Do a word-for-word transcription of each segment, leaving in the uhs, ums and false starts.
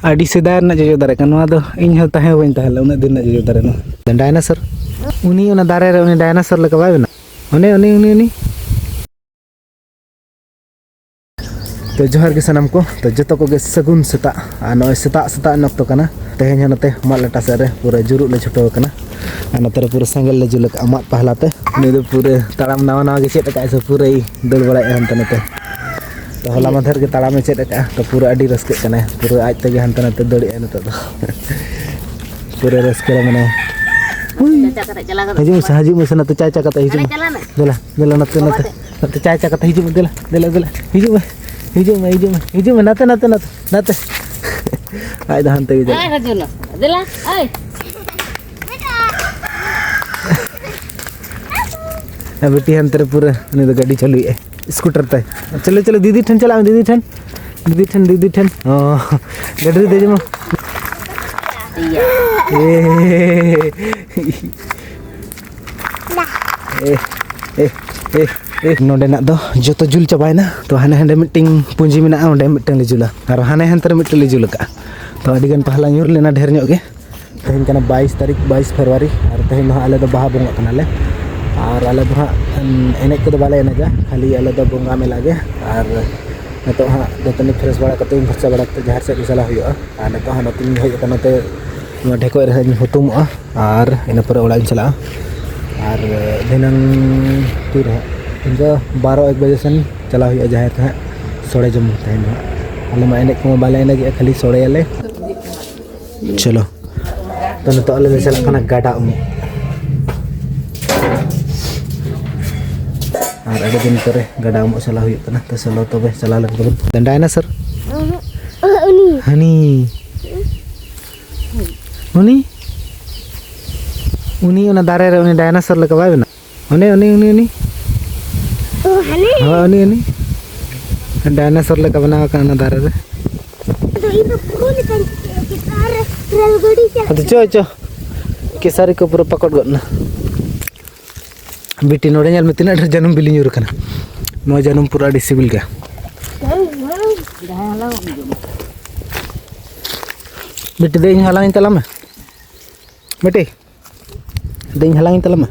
ᱟᱹᱰᱤ ᱥᱮᱫᱟᱭ ᱨᱮᱱᱟᱜ ᱡᱚᱡᱚ ᱫᱟᱨᱮ ᱠᱟᱱᱟ ᱱᱚᱣᱟ ᱫᱚ᱾ ᱤᱧ ᱦᱚᱸ ᱛᱟᱦᱮᱸ ᱵᱟᱹᱧ ᱛᱟᱦᱮᱸ ᱞᱮᱱᱟ ᱩᱱᱟᱹᱜ ᱫᱤᱱ ᱨᱮᱱᱟᱜ ᱡᱚᱡᱚ ᱫᱟᱨᱮ ᱱᱚᱣᱟ᱾ ᱰᱟᱭᱱᱮᱥᱚᱨ, ᱩᱱᱤ ᱚᱱᱟ ᱫᱟᱨᱮ ᱨᱮ ᱩᱱᱤ ᱰᱟᱭᱱᱮᱥᱚᱨ ᱞᱮᱠᱟ ᱵᱟᱭ ᱵᱮᱱᱟᱜ? ᱩᱱᱤ, ᱩᱱᱤ, ᱩᱱᱤ, ᱩᱱᱤ᱾ ᱛᱚ ᱡᱚᱦᱟᱨ ᱜᱮ ᱥᱟᱱᱟᱢ ᱠᱚ, ᱛᱚ ᱡᱚᱛᱚ ᱠᱚᱜᱮ ᱥᱟᱹᱜᱩᱱ ᱥᱮᱛᱟᱜ᱾ ᱟᱨ ᱱᱚᱜᱼᱚᱭ ᱥᱮᱛᱟᱜ ᱥᱮᱛᱟᱜ ᱚᱠᱛᱚ ᱠᱟᱱᱟ, ᱛᱮᱦᱮᱧ ᱦᱚᱸ ᱱᱚᱛᱮ ᱢᱟᱫ ᱞᱟᱴᱟ ᱥᱮᱫ ᱨᱮ ᱯᱩᱨᱟᱹ ᱡᱩᱨᱩᱜ ᱞᱮ ᱪᱷᱩᱴᱟᱹᱣ ᱟᱠᱟᱱᱟ᱾ ᱟᱨ ᱱᱚᱛᱮ ᱨᱮ ᱯᱩᱨᱟᱹ ᱥᱮᱸᱜᱮᱞ ᱞᱮ ᱡᱩᱞ ᱟᱠᱟᱫᱼᱟ ᱢᱟᱫ ᱯᱟᱦᱞᱟ ᱛᱮ᱾ ᱩᱱᱤ ᱫᱚ ᱯᱩᱨᱟᱹ ᱛᱟᱲᱟᱢ ᱱᱟᱣᱟ ᱱᱟᱣᱟ ᱜᱮ ᱪᱮᱫ ᱟᱠᱟᱫᱼᱟᱭ ᱥᱮ ᱯᱩᱨᱟᱹᱭ ᱫᱟᱹᱲ ᱵᱟᱲᱟᱭᱮᱫᱼᱟ ᱦᱟᱱᱛᱮ ᱱᱟᱛᱮ᱾ ᱛᱚ ᱦᱚᱞᱟ ᱢᱟᱫᱷᱮᱨ ᱜᱮ ᱛᱟᱲᱟᱢᱮ ᱪᱮᱫ ᱟᱠᱟᱫᱼᱟ, ᱛᱚ ᱯᱩᱨᱟᱹ ᱟᱹᱰᱤ ᱨᱟᱹᱥᱠᱟᱹᱜ ᱠᱟᱱᱟᱭ, ᱯᱩᱨᱟᱹ ᱟᱡ ᱛᱮᱜᱮ ᱦᱟᱱᱛᱮ ᱱᱟᱛᱮ ᱫᱟᱹᱲᱮᱜᱼᱟᱭ ᱱᱤᱛᱚᱜ ᱫᱚ᱾ ᱯᱩᱨᱟᱹ ᱨᱟᱹᱥᱠᱟᱹ ᱨᱮ ᱢᱮᱱᱟᱭᱟ᱾ ᱦᱩᱭ᱾ ᱪᱟᱪᱟ ᱠᱟᱛᱮ ᱪᱟᱞᱟᱣ ᱠᱟᱛᱮ ᱦᱤᱡᱩᱜ ᱢᱮᱥᱮ, ᱦᱤᱡᱩᱜ ᱢᱮᱥᱮ, ᱱᱚᱛᱮ ᱪᱟᱭ ᱪᱟ ᱠᱟᱛᱮ ᱦᱤᱡᱩᱜ ᱢᱮ᱾ ᱪᱟᱞᱟᱜ ᱢᱮ᱾ ᱫᱮᱞᱟ, ᱫᱮᱞᱟ, ᱱᱚᱛᱮ, ᱵᱟᱵᱟ ᱱᱚᱛᱮ, ᱛᱮ᱾ ᱱᱚᱛᱮ ᱪᱟᱭ ᱪᱟ ᱠᱟᱛᱮ ᱦᱤᱡᱩᱜ ᱢᱮ, ᱫᱮᱞᱟ, ᱫᱮᱞᱟ, ᱫᱮᱞᱟ, ᱦᱤᱡᱩᱜ ᱢᱮ, ᱦᱤᱡᱩᱜ ᱢᱮ, ᱦᱤᱡᱩᱜ ᱢᱮ, ᱦᱤᱡᱩᱜ ᱢᱮ, ᱱᱟᱛᱮ, ᱱᱟᱛᱮ, ᱱᱟᱛᱮ, ᱱᱟᱛᱮ᱾ ᱟᱡ ᱫᱚ ᱦᱟᱱᱛᱮ ᱜᱮ ᱪᱟᱞᱟᱜ᱾ ᱟᱭ ᱨᱟᱡᱩᱞᱟ, ᱫᱮᱞᱟ, ᱟᱭ᱾ ᱟᱨ ᱵᱤᱴᱤ ᱦᱟᱱᱛᱮ ᱨᱮ ᱯᱩᱨᱟᱹ ᱩᱱᱤ ᱫᱚ ᱜᱟᱹᱰᱤ ᱪᱟᱹᱞᱩᱭᱮᱫᱼᱟᱭ᱾ ᱥᱠᱩᱴᱟᱨ ᱛᱟᱭ᱾ ᱪᱚᱞᱚ, ᱪᱚᱞᱚ, ᱫᱤᱫᱤ ᱴᱷᱮᱱ ᱪᱟᱞᱟᱜ ᱢᱮ, ᱫᱤᱫᱤ ᱴᱷᱮᱱ᱾ ᱫᱤᱫᱤ ᱴᱷᱮᱱ, ᱫᱤᱫᱤ ᱴᱷᱮᱱ᱾ ᱚ, ᱜᱟᱹᱰᱤ ᱨᱮ ᱫᱮᱡ ᱢᱟ᱾ ᱤᱭᱟ᱾ ᱮ, ᱮ, ᱮ, ᱮ, ᱮ᱾ ᱱᱚᱰᱮᱱᱟᱜ ᱫᱚ ᱡᱚᱛᱚ ᱡᱩᱞ ᱪᱟᱵᱟᱭᱮᱱᱟ᱾ ᱛᱚ, ᱦᱟᱱᱮ ᱦᱟᱸᱰᱮ ᱢᱤᱫᱴᱮᱱ ᱯᱩᱸᱡᱤ ᱢᱮᱱᱟᱜᱼᱟ, ᱚᱸᱰᱮ ᱢᱤᱫᱴᱮᱱ ᱞᱮ ᱡᱩᱞᱟ᱾ ᱟᱨ ᱦᱟᱱᱮ ᱦᱟᱱᱛᱮ ᱨᱮ ᱢᱤᱫᱴᱮᱱ ᱞᱮ ᱡᱩᱞ ᱟᱠᱟᱫᱼᱟ᱾ ᱛᱚ, ᱟᱹᱰᱤᱜᱟᱱ ᱯᱟᱦᱞᱟ ᱧᱩᱨ ᱞᱮᱱᱟ, ᱰᱷᱮᱨ ᱧᱚᱜ ᱜᱮ᱾ ᱛᱮᱦᱮᱧ ᱠᱟᱱᱟ ᱵᱟᱭᱤᱥ ᱛᱟᱹᱨᱤᱠᱷ, ᱵᱟᱭᱤᱥ ᱯᱷᱮᱵᱽᱨᱩᱣᱟᱨᱤ, ᱟᱨ ᱛᱮᱦᱮᱧ ᱫᱚ ᱦᱟᱸᱜ ᱟᱞᱮ ᱫᱚ ᱵᱟᱦᱟ ᱵᱚᱸᱜᱟᱜ ᱠᱟᱱᱟᱞᱮ᱾ ᱟᱨ ᱟᱞᱮ ᱫᱚ ᱦᱟᱸᱜ, ᱮᱱᱮᱡ ᱠᱚᱫᱚ ᱵᱟᱞᱮ ᱮᱱᱮᱡᱟ, ᱠᱷᱟᱹᱞᱤ ᱟᱞᱮ ᱫᱚ ᱵᱚᱸᱜᱟ ᱢᱮᱞᱟ ᱜᱮ᱾ ᱟᱨ ᱱᱤᱛᱚᱜ ᱦᱟᱸᱜ ᱫᱟᱹᱛᱟᱹᱱᱤ ᱯᱷᱨᱮᱥ ᱵᱟᱲᱟ ᱠᱟᱛᱮ, ᱩᱢ ᱯᱷᱟᱨᱪᱟ ᱵᱟᱲᱟ ᱠᱟᱛᱮ ᱡᱟᱦᱮᱨ ᱥᱮᱫ ᱜᱮ ᱪᱟᱞᱟᱣ ᱦᱩᱭᱩᱜᱼᱟ᱾ ᱟᱨ ᱱᱤᱛᱚᱜ ᱦᱟᱸᱜ ᱱᱚᱛᱮᱧ ᱦᱮᱡ ᱟᱠᱟᱱᱟ, ᱱᱚᱛᱮ ᱱᱚᱣᱟ ᱰᱷᱮᱠᱚᱡ ᱨᱮ ᱦᱟᱸᱜ ᱤᱧ ᱦᱩᱛᱩᱢᱚᱜᱼᱟ, ᱟᱨ ᱤᱱᱟᱹ ᱯᱚᱨᱮ ᱚᱲᱟᱜ ᱤᱧ ᱪᱟᱞᱟᱜᱼᱟ᱾ ᱟᱨ ᱫᱷᱤᱱᱟᱹᱝ ᱛᱤᱨᱮ ᱦᱟᱸᱜ, ᱤᱱᱠᱟᱹ ᱵᱟᱨᱚ ᱮᱠ ᱵᱟᱡᱮ ᱥᱮᱱ ᱪᱟᱞᱟᱣ ᱦᱩᱭᱩᱜᱼᱟ ᱡᱟᱦᱮᱨ ᱛᱮ ᱦᱟᱸᱜ ᱥᱚᱲᱮ ᱡᱚᱢ᱾ ᱛᱮᱦᱮᱧ ᱫᱚ ᱦᱟᱸᱜ ᱟᱞᱮ ᱢᱟ ᱮᱱᱮᱡ ᱠᱚᱢᱟ ᱵᱟᱞᱮ ᱮᱱᱮᱡᱮᱜᱼᱟ, ᱠᱷᱟᱹᱞᱤ ᱥᱚᱲᱮᱭᱟᱞᱮ᱾ ᱪᱚᱞᱚ᱾ ᱛᱚ, ᱱᱤᱛᱚᱜ ᱟᱞᱮ ᱞᱮ ᱪᱟᱞᱟᱜ ᱠᱟᱱᱟ ᱜᱟᱰᱟ ᱩᱢᱩᱜ᱾ ᱟᱨ ᱟᱹᱰᱤ ᱫᱤᱱ ᱯᱚᱨᱮ ᱜᱟᱰᱟ ᱩᱢᱩᱜ ᱪᱟᱞᱟᱣ ᱦᱩᱭᱩᱜ ᱠᱟᱱᱟ᱾ ᱛᱚ, ᱪᱚᱞᱚ ᱛᱚᱵᱮ, ᱪᱟᱞᱟᱣ ᱞᱮᱱ ᱜᱮᱵᱚᱱ᱾ ᱰᱟᱭᱱᱮᱥᱚᱨ? ᱩᱦᱩᱸ᱾ ᱩᱦᱩᱸ, ᱩᱱᱤ᱾ ᱦᱟᱹᱱᱤ᱾ ᱩᱱᱤ? ᱩᱱᱤ ᱚᱱᱟ ᱫᱟᱨᱮ ᱨᱮ ᱩᱱᱤ ᱰᱟᱭᱱᱮᱥᱚᱨ ᱞᱮᱠᱟ ᱵᱟᱭ ᱵᱮᱱᱟᱜ? ᱚᱱᱮ ᱩᱱᱤ, ᱩᱱᱤ, ᱩᱱᱤ᱾ ᱚ, ᱦᱟᱱᱮ? ᱦᱳᱭ, ᱩᱱᱤ, ᱩᱱᱤ᱾ ᱰᱟᱭᱱᱮᱥᱚᱨ ᱞᱮᱠᱟ ᱵᱮᱱᱟᱣ ᱟᱠᱟᱱ ᱚᱱᱟ ᱫᱟᱨᱮ ᱨᱮ᱾ ᱟᱫᱚ ᱤᱧ ᱫᱚ ᱯᱷᱩᱞ ᱞᱮᱠᱟᱧ ᱪᱤᱠᱟᱹᱭᱟ, ᱪᱮᱛᱟᱱ ᱨᱮ ᱨᱮᱞ ᱜᱟᱹᱰᱤ ᱪᱟᱞᱟᱜ ᱟᱫᱚ ᱪᱚ, ᱪᱚ᱾ ᱠᱮᱥᱟᱨᱤ ᱠᱚ ᱯᱩᱨᱟᱹ ᱯᱟᱠᱚᱴ ᱜᱚᱫ ᱮᱱᱟ᱾ ᱵᱤᱴᱤ, ᱱᱚᱰᱮ ᱧᱮᱞ ᱢᱮ, ᱛᱤᱱᱟᱹᱜ ᱰᱷᱮᱨ ᱡᱟᱹᱱᱩᱢ ᱵᱤᱞᱤ ᱧᱩᱨ ᱟᱠᱟᱱᱟ᱾ ᱱᱚᱣᱟ ᱡᱟᱹᱱᱩᱢ ᱯᱩᱨᱟᱹ ᱟᱹᱰᱤ ᱥᱤᱵᱤᱞ ᱜᱮᱭᱟ᱾ ᱦᱮᱸ, ᱦᱮᱸ᱾ ᱡᱟᱦᱟᱸᱭ ᱦᱟᱞᱟᱝ ᱟᱹᱜᱩ ᱡᱚᱢᱟ᱾ ᱵᱤᱴᱤ, ᱫᱮ, ᱤᱧ ᱦᱟᱞᱟᱝ ᱤᱧ ᱛᱟᱞᱟᱝ ᱢᱮ᱾ ᱵᱤᱴᱤ, ᱫᱮ, ᱤᱧ ᱦᱟᱞᱟᱝ ᱤᱧ ᱛᱟᱞᱟᱝ ᱢᱮ᱾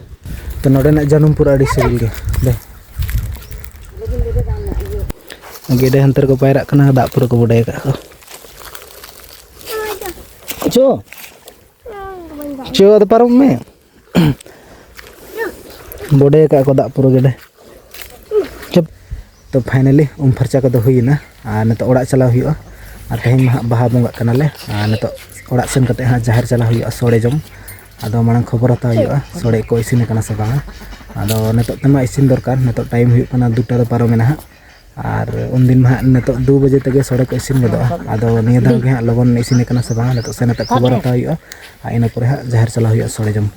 ᱛᱚ, ᱱᱚᱰᱮᱱᱟᱜ ᱡᱟᱹᱱᱩᱢ ᱯᱩᱨᱟᱹ ᱟᱹᱰᱤ ᱥᱤᱵᱤᱞ ᱜᱮᱭᱟ᱾ ᱫᱮ᱾ ᱜᱮᱰᱮ ᱦᱟᱱᱛᱮ ᱨᱮᱠᱚ ᱯᱟᱭᱨᱟᱜ ᱠᱟᱱᱟ, ᱫᱟᱜ ᱯᱩᱨᱟᱹ ᱠᱚ ᱵᱚᱰᱮ ᱟᱠᱟᱫ ᱠᱚ᱾ ᱪᱚ, ᱪᱚ, ᱟᱫᱚ ᱯᱟᱨᱚᱢ ᱢᱮ᱾ ᱵᱚᱰᱮ ᱟᱠᱟᱫ ᱠᱚ ᱫᱟᱜ ᱯᱩᱨᱟᱹ ᱜᱮᱰᱮ᱾ ᱪᱩᱯ᱾ ᱛᱚ, finally ᱩᱢ ᱯᱷᱟᱨᱪᱟ ᱠᱚᱫᱚ ᱦᱩᱭᱮᱱᱟ᱾ ᱟᱨ ᱱᱤᱛᱚᱜ ᱚᱲᱟᱜ ᱪᱟᱞᱟᱣ ᱦᱩᱭᱩᱜᱼᱟ᱾ ᱟᱨ ᱛᱮᱦᱮᱧ ᱢᱟ ᱦᱟᱸᱜ ᱵᱟᱦᱟ ᱵᱚᱸᱜᱟᱜ ᱠᱟᱱᱟᱞᱮ᱾ ᱟᱨ ᱱᱤᱛᱚᱜ ᱚᱲᱟᱜ ᱥᱮᱱ ᱠᱟᱛᱮ ᱦᱟᱸᱜ ᱡᱟᱦᱮᱨ ᱪᱟᱞᱟᱣ ᱦᱩᱭᱩᱜᱼᱟ ᱥᱚᱲᱮ ᱡᱚᱢ᱾ ᱟᱫᱚ ᱢᱟᱲᱟᱝ ᱠᱷᱚᱵᱚᱨ ᱦᱟᱛᱟᱣ ᱦᱩᱭᱩᱜᱼᱟ ᱥᱚᱲᱮ ᱠᱚ ᱤᱥᱤᱱ ᱟᱠᱟᱱᱟ ᱥᱮ ᱵᱟᱝᱟ᱾ ᱟᱫᱚ ᱱᱤᱛᱚᱜ ᱛᱮᱢᱟ ᱤᱥᱤᱱ ᱫᱚᱨᱠᱟᱨ, ᱱᱤᱛᱚᱜ time ᱦᱩᱭᱩᱜ ᱠᱟᱱᱟ ᱫᱩᱴᱟ ᱫᱚ ᱯᱟᱨᱚᱢᱮᱱᱟ ᱦᱟᱸᱜ᱾ ᱟᱨ ᱩᱱᱫᱤᱱ ᱢᱟ ᱦᱟᱸᱜ ᱱᱤᱛᱚᱜ ᱫᱩ ᱵᱟᱡᱮ ᱛᱮᱜᱮ ᱥᱚᱲᱮ ᱠᱚ ᱤᱥᱤᱱ ᱜᱚᱫᱚᱜᱼᱟ᱾ ᱟᱫᱚ ᱱᱤᱭᱟᱹ ᱫᱷᱟᱣ ᱜᱮ ᱦᱟᱸᱜ ᱞᱚᱜᱚᱱ ᱤᱥᱤᱱ ᱟᱠᱟᱱᱟ ᱥᱮ ᱵᱟᱝᱟ, ᱱᱤᱛᱚᱜ ᱥᱮᱱ ᱠᱟᱛᱮ ᱠᱷᱚᱵᱚᱨ ᱦᱟᱛᱟᱣ ᱦᱩᱭᱩᱜᱼᱟ᱾ ᱟᱨ ᱤᱱᱟᱹ ᱯᱚᱨᱮ ᱦᱟᱸᱜ ᱡᱟᱦᱮᱨ ᱪᱟᱞᱟᱣ ᱦᱩᱭᱩᱜᱼᱟ ᱥᱚᱲᱮ ᱡᱚᱢ᱾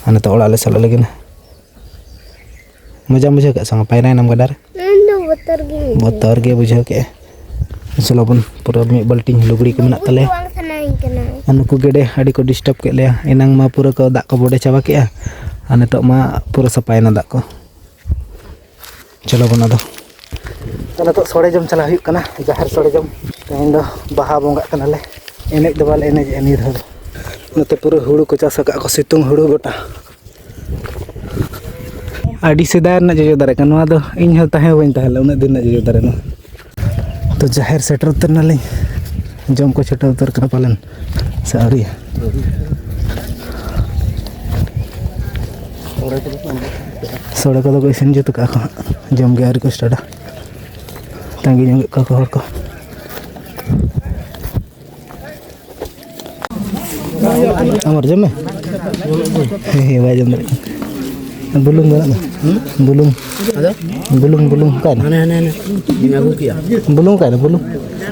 ᱟᱨ ᱱᱤᱛᱚᱜ ᱚᱲᱟᱜ ᱞᱮ ᱪᱟᱞᱟᱜ ᱞᱟᱹᱜᱤᱫ᱾ ᱢᱚᱡᱟᱢ ᱵᱩᱡᱷᱟᱹᱣ ᱠᱮᱫᱼᱟ ᱥᱮ ᱵᱟᱝ? ᱯᱟᱭᱨᱟᱭᱮᱱᱟᱢ ᱜᱟᱰᱟ ᱨᱮ? ᱤᱧ ᱫᱚ ᱵᱚᱛᱚᱨ ᱜᱤᱧ ᱵᱩᱡᱷᱟᱹᱣ ᱵᱚᱛᱚᱨ ᱜᱮ ᱵᱩᱡᱷᱟᱹᱣ ᱠᱮᱫᱼᱟ᱾ ᱪᱚᱞᱚ ᱵᱚᱱ, ᱯᱩᱨᱟᱹ ᱢᱤᱫ ᱵᱟᱹᱞᱴᱤᱱ ᱞᱩᱜᱽᱲᱤ ᱠᱚ ᱢᱮᱱᱟᱜ ᱰᱩᱵᱩᱡ ᱛᱟᱞᱮᱭᱟ᱾ ᱫᱚ ᱵᱟᱝ ᱥᱟᱱᱟᱧ ᱠᱟᱱᱟ᱾ ᱟᱨ ᱱᱩᱠᱩ ᱜᱮᱰᱮ ᱟᱹᱰᱤ ᱠᱚ disturb ᱠᱮᱫ ᱞᱮᱭᱟ᱾ ᱮᱱᱟᱝ ᱢᱟ ᱯᱩᱨᱟᱹ ᱠᱚ ᱫᱟᱜ ᱠᱚ ᱵᱚᱰᱮ ᱪᱟᱵᱟ ᱠᱮᱫᱼᱟ, ᱟᱨ ᱱᱤᱛᱚᱜ ᱢᱟ ᱯᱩᱨᱟᱹ ᱥᱟᱯᱷᱟᱭᱮᱱᱟ ᱫᱟᱜ ᱠᱚ᱾ ᱪᱚᱞᱚ ᱵᱚᱱ ᱟᱫᱚ᱾ ᱛᱚ, ᱱᱤᱛᱚᱜ ᱥᱚᱲᱮ ᱡᱚᱢ ᱪᱟᱞᱟᱜ ᱦᱩᱭᱩᱜ ᱠᱟᱱᱟ, ᱡᱟᱦᱮᱨ ᱥᱚᱲᱮ ᱡᱚᱢ᱾ ᱛᱮᱦᱮᱧ ᱫᱚ ᱵᱟᱦᱟ ᱵᱚᱸᱜᱟᱜ ᱠᱟᱱᱟᱞᱮ, ᱮᱱᱮᱡ ᱫᱚ ᱵᱟᱞᱮ ᱮᱱᱮᱡᱮᱜᱼᱟ ᱱᱤᱭᱟᱹ ᱫᱷᱟᱣ ᱫᱚ᱾ ᱱᱚᱛᱮ ᱯᱩᱨᱟᱹ ᱦᱩᱲᱩ ᱠᱚ ᱪᱟᱥ ᱟᱠᱟᱫ ᱠᱚ, ᱥᱤᱛᱩᱝ ᱦᱩᱲᱩ ᱜᱚᱴᱟ᱾ ᱟᱹᱰᱤ ᱥᱮᱫᱟᱭ ᱨᱮᱱᱟᱜ ᱡᱚᱡᱚ ᱫᱟᱨᱮ ᱠᱟᱱᱟ ᱱᱚᱣᱟ ᱫᱚ, ᱤᱧ ᱦᱚᱸ ᱛᱟᱦᱮᱸ ᱵᱟᱹᱧ ᱛᱟᱦᱮᱸ ᱞᱮᱱᱟ ᱩᱱᱟᱹᱜ ᱫᱤᱱ ᱨᱮᱱᱟᱜ ᱡᱚᱡᱚ ᱫᱟᱨᱮ ᱱᱚᱣᱟ᱾ ᱛᱚ, ᱡᱟᱦᱮᱨ ᱥᱮᱴᱮᱨ ᱩᱛᱟᱹᱨ ᱱᱟᱞᱤᱧ, ᱡᱚᱢ ᱠᱚ ᱪᱷᱩᱴᱟᱹᱣ ᱩᱛᱟᱹᱨ ᱠᱟᱱᱟ ᱯᱟᱞᱮᱱ, ᱥᱮ ᱟᱹᱣᱨᱤᱭᱟ? ᱥᱚᱲᱮ ᱠᱚᱫᱚ ᱠᱚ ᱤᱥᱤᱱ ᱡᱩᱛ ᱠᱟᱜᱼᱟ ᱠᱚ ᱦᱟᱸᱜ, ᱡᱚᱢ ᱜᱮ ᱟᱹᱣᱨᱤ ᱠᱚ startᱟ᱾ ᱛᱟᱺᱜᱤ ᱧᱚᱜᱮᱫ ᱠᱚᱣᱟ ᱠᱚ ᱦᱚᱲ ᱠᱚ᱾ ᱟᱢᱟᱨ ᱡᱚᱢ ᱢᱮ᱾ ᱦᱮᱸ, ᱦᱮᱸ, ᱵᱟᱭ ᱡᱚᱢ ᱫᱟᱲᱮᱭᱟᱜ ᱠᱟᱱᱟ᱾ ᱵᱩᱞᱩᱝ ᱢᱮᱱᱟᱜ ᱫᱚ᱾ ᱵᱩᱞᱩᱝ᱾ ᱟᱫᱚ? ᱵᱩᱞᱩᱝ, ᱵᱩᱞᱩᱝ ᱚᱠᱟᱭᱮᱱᱟ? ᱦᱟᱱᱮ, ᱦᱟᱱᱮ, ᱦᱟᱱᱮ᱾ ᱤᱧ ᱟᱹᱜᱩ ᱠᱮᱭᱟ᱾ ᱵᱩᱞᱩᱝ ᱚᱠᱟᱭᱮᱱᱟ? ᱵᱩᱞᱩᱝ᱾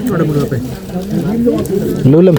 ᱱᱚᱰᱮ ᱵᱩᱞᱩᱝ ᱟᱯᱮ᱾ ᱞᱩ ᱞᱮᱢ᱾